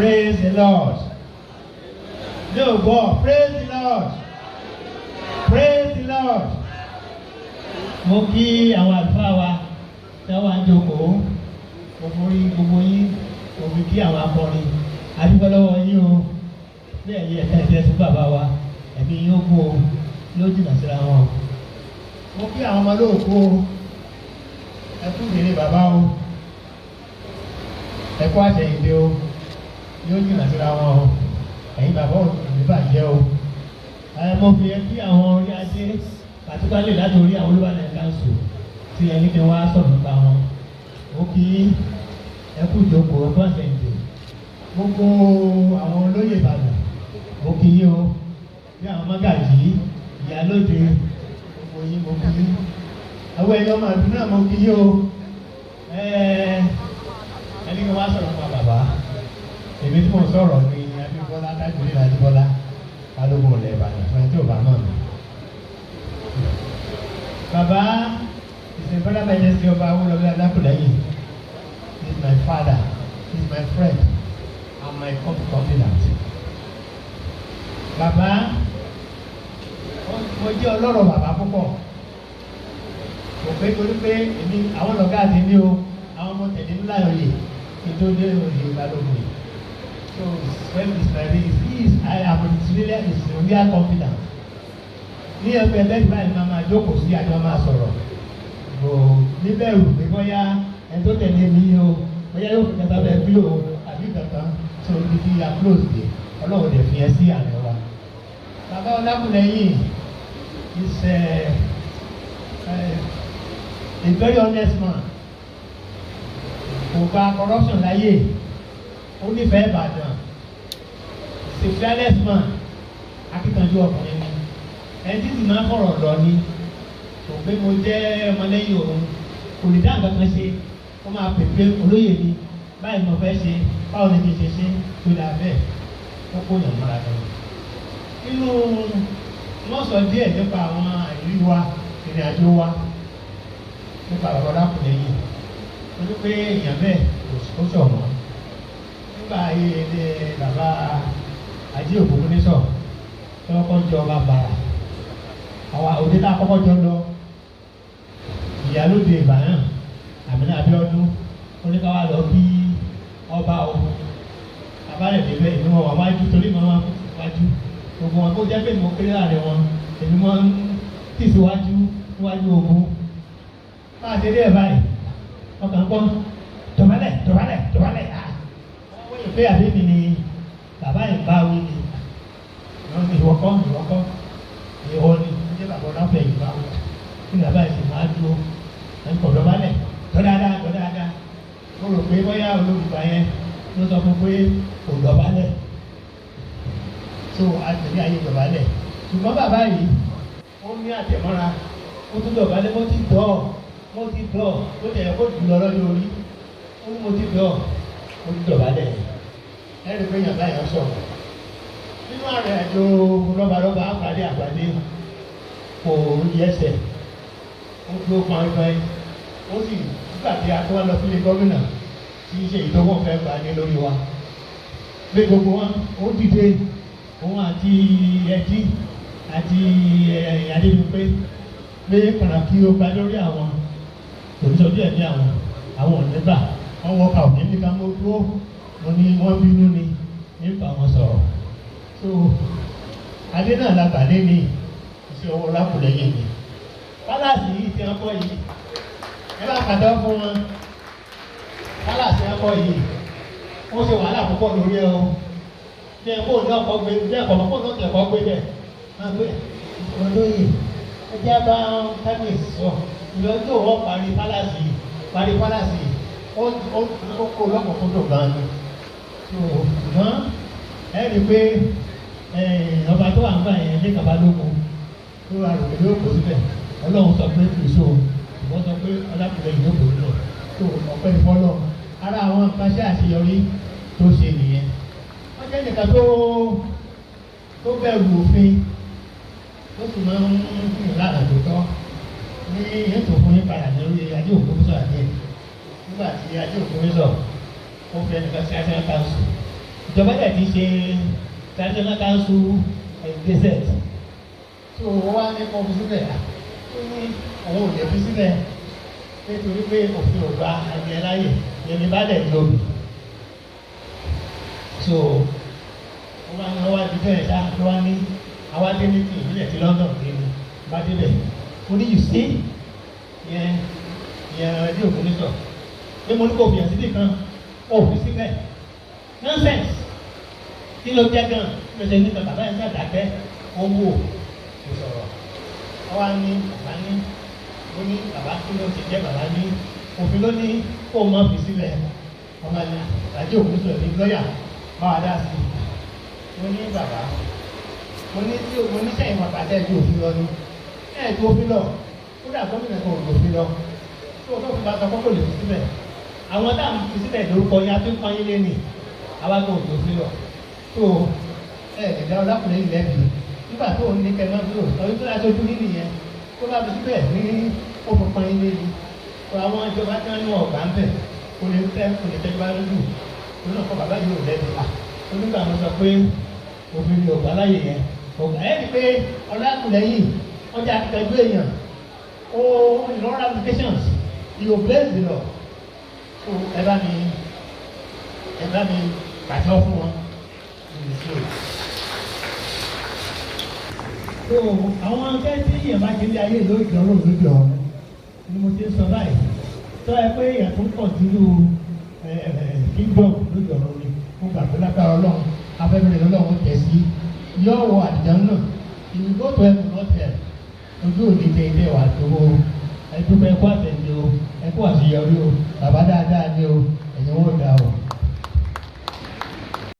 Praise the Lord. No, God, praise the Lord. Praise the Lord. Mo kí àwọn àlùfáà wa tí wọ́n wá ń jókòó. Mo forí gbogbo yín, mo fi kí àwọn akọrin. A dúpẹ́ lọ́wọ́ yín o. Bí ẹ̀yin ẹ̀ka ìfẹ́ fún bàbá wa, ẹ̀mí yín ó kú o, yóò jìnnà síra wọn o. Mo kí àwọn ọmọ lóòkú o. Ẹ kú ìdílé bàbá o. Ẹ kú àṣẹyìndé o. Yóò jìnnà síra wọn o. Ẹ̀yin bàbá ò ní bàjẹ́ o. Ẹ mo fi kí àwọn orí adé pàtíkálì láti orí àwọn Olúbàdàn council tí ẹni kí wọ́n á sọ̀rọ̀ nípa wọn. Mo kí ẹ kú ìjókòó, ẹ kú àṣẹyìndé. Gbogbo àwọn olóyè Ìbàdàn, mo kí yín o. Bí àwọn mọ́gàjì, ìyálóde, gbogbo yín mo kí yín. Àwọn ẹ̀yọ́ màdùn náà mo kí yín o. Ẹni kí wọ́n á sọ̀rọ̀ nípa bàbá. Èmi tí mo sọ̀rọ̀ ni Abímbọ́lá Tajudeen Ajíbọ́lá, Balógun ilẹ̀ Ìbàdàn, fún ẹni tí ò bá mọ̀ mí. Bàbá His Imperial Majesty Ọba Awólọ́wọ̀ Alákùlẹ́yìn is my father, is my friend and my confidant. Bàbá, mo jẹ́ ọlọ́rọ̀ bàbá púpọ̀. Kò pé torí pé èmi àwọn ọ̀gá àti mi o, àwọn ọmọ tẹ̀lé ńlá oyè kí n tó dé oyè Balógun yìí. So when is my he is I am his real confidant. Ní ẹgbẹ́ bẹ́ẹ̀ báyìí máa máa jókòó sí àjọ máa sọ̀rọ̀. Kò níbẹ̀rù pé bóyá ẹni tó tẹ̀lé mi o, bóyá yóò fi kẹta bẹ́ẹ̀ bí o àbí kankan. So ibi tí a close dé, Ọlọ́run dẹ̀ fi ẹ sí àná wa. Bàbá Ọlákùlẹ́yìn is a very honest man. Kò gba corruption láyè. Ó nífẹ̀ẹ́ Ìbàdàn. Is a fearless man. Akíkanjú ọkùnrin ni. Ẹni tí sì máa ń fọ̀rọ̀ lọ ni. Kò pé mo jẹ́ ọmọlẹ́yìn òun. Kò lè dá nǹkan kan ṣe. Ó máa pè pé olóyè mi. Báyìí mo fẹ́ ṣe. Báwo ni kí n ṣe ṣe tó dáa bẹ́ẹ̀? Ó kó yàn mọ́ra gan. Nínú wọ́n sọ díẹ̀ nípa àwọn ìrírí wa, ìrìn àjò wa nípa bàbá Ọlákùlẹ́yìn. Ó ní pé èèyàn bẹ́ẹ̀ kò ṣọ̀wọ́n. Nígbà ayé ilé bàbá Ajé Ògúnmúnísọ̀ tí wọ́n kọ́ jọ ọba bàrà. Àwọn òde tá a kọ́kọ́ jọ lọ, ìyálóde Ìbàdàn, Àmínà Abíọ́dún, ó ní ká wá lọ kí ọba o. Bàbá rẹ̀ débẹ̀, èmi wọn wà wájú torí mo máa ń wájú. Gbogbo wọn kó jẹ́ pé mo kéré láàrin wọn, èmi máa ń tìsíwájú níwájú ogun. Máa ṣe dé ẹ̀ báyìí, ọkàn gbọ́, dọ̀bálẹ̀, dọ̀bálẹ̀, dọ̀bálẹ̀. Wọ́n wọ́n pé àbí mi ni bàbá yìí bá wí ni. Wọ́n ní ìwọ kọ́, ìwọ kọ́, ìwọ ni, ó jẹ́ bàbá Ọlákùlẹ́yìn bá wí. Kí ni bàbá yìí sì máa dúró? Ẹni kò dọ̀bálẹ̀, dọ̀ dáadáa, dọ̀ dáadáa. Mo rò pé bóyá olórùka yẹn ló sọ fún pé kò dọ̀bálẹ̀. So àtẹ̀lé ayé dọ̀bálẹ̀. Ṣùgbọ́n bàbá yìí, ó ní àtẹ̀mọ́ra, ó tún dọ̀bálẹ̀, mo ti dọ̀, mo ti dọ̀, ó tẹ̀ kó jù lọ lọ́jọ́ orí. Ó ní mo ti dọ̀, ó tún dọ̀bálẹ̀. Ẹ rí i pé yàrá yẹn sọ̀rọ̀. Nínú àrìn àjò lọ́balọ́ba àpàdé àpàdé kò yẹsẹ̀, ó dúró pọnpọ́n, ó sì nígbà tí a tó wá lọ sílé gómìnà tí í ṣe ìdánwò fẹ́ gbà ní lórí wa. Bí gbogbo wọn, ó dìde òun àti ẹjí àti Adébímpé pé kàràkì ó gba lórí àwọn òṣìṣọ́jú ẹ̀mí àwọn àwọn ò ní gbà wọ́n wọ́n ka òkè níka mo dúró mo ní wọ́n bínú ni nípa wọn sọ̀rọ̀. So adé náà la gbà lé ní iṣẹ́ ọwọ́ Ọlákùlẹ́yìn ni. Pálásì yìí tí wọ́n kọ́ yìí, ẹ bá pàtó fún wọn. Pálásì wọ́n kọ́ yìí, ó ṣe wàhálà púpọ̀ lórí ẹ o. Ní ẹ̀kọ́ ní ọkọ̀ gbé, ní ẹ̀kọ́ mọ̀ ní ọkọ̀ gbé bẹ́ẹ̀. Máa gbé olóyè, ẹ jẹ́ bá kábíyèsí sọ. Ìlọ́jọ́ wọn parí pálásì yìí, parí pálásì yìí, ó kó lọ́kùnkúndùn gan ni. So ṣùgbọ́n ẹ rí i pé ọba tó wà ń gbà yẹn ní Kàbálógun tó wà rò pé yóò kó síbẹ̀. Ọlọ́run sọ pé kì í ṣó, ṣùgbọ́n sọ pé Ọlákùlẹ́yìn yóò kó síbẹ̀. Tó ọpẹ́ ní fọ́lọ́. Ara àwọn nǹkan ṣe àṣeyọrí tó ṣe nìyẹn. Wọ́n jẹ́ nìkan tó bẹ̀rù òfin, tó sì máa ń rìn lánàá tó tọ́. Ní ètò fún yín padà lórí Ajé Ògúnmúsọ̀ àdé. Nígbà tí Ajé Ògúnmúsọ̀, ó fi ẹnìkan sí National Council. Ìjọba dẹ̀ ti ṣe traditional council gazette. So wọ́n wá ní kó fi síbẹ̀. Ó ní òun ò lè fi síbẹ̀ nítorí pé òfin ò gba ẹni ẹ láyè. Èmi bá dẹ̀ lóbi. So wọ́n wá ní wọ́n wá di bẹ́ẹ̀ ṣá ló wá ní àwa dé ní ti ìbílẹ̀ ti London dé ní bá débẹ̀. Ó ní you see yẹn yẹn ẹbí òkú ní sọ pé mo ní kò fìyà síbì kan ó fi síbẹ̀. Nonsense! Kí ló jẹ́ gan? Kí ló ṣe nípa bàbá yẹn ṣàdákẹ́? Ó wò kò sọ̀rọ̀. Wọ́n wá ní bàbá ní ó ní bàbá kí ló ti jẹ́ bàbá ní òfin ló ní kó o má fi sílẹ̀. Wọ́n bá ní àjẹ́ òkú sọ̀rọ̀ ní lọ́ọ̀yà bá wa dá sí i. Mo ní bàbá mo ní tí mo ní sẹ́yìn bàbá tẹ́ ju òfin lọ ni ẹ̀ ju òfin lọ kódà gómìnà kan ò ju òfin lọ tó o tó fi bá sọ kókò lè fi síbẹ̀. Àwọn tá à ń fi síbẹ̀ lórúkọ yẹn a fi ń pọn yín lé nì àwa kan ò ju òfin lọ tó ẹ lè dá ọlákùnrin yìí lẹ́bi nígbà tó o ní kẹ́ máa fi òfin tó láti ojú nínú yẹn tó bá fi síbẹ̀ ní ó fi pọn yín lé ni. Tó àwọn ìjọba tí wọ́n ní ọ̀gbà ń bẹ̀ kò lè tẹ́ kò lè tẹ́jú bá lójú òun náà kọ́ bàbá yìí ò lẹ́bi. À onígbà wọn sọ pé òfin ni ọ̀gbà láyè yẹn ọ̀gbà ẹ̀ ni pé ọlákùnrin yìí wọ́n jẹ́ akíkanjú èèyàn ó in all applications he obeys the law. So ẹ bá mi pàṣẹ fún wọn. So àwọn akẹ́ tí èèyàn bá ti ní ayé lórí ìdánwò lójú ọ̀run ni mo ti ń sọ báyìí. Tó ẹ pé èèyàn tó ń pọ̀ sínú kingdom lójú ọ̀run ni mo gbà pé lágbára Ọlọ́run afẹ́fẹ́rẹ́ lọ́lọ́run tẹ̀ sí yóò wọ àdìjọ́ náà. You will go to heaven, not hell. Ojú òní tẹ ilé wa tó o. Ẹ dúpẹ́, ẹkú àtẹ̀jẹ́ o, ẹkú àṣeyọrí o, bàbá dáadáa ni o.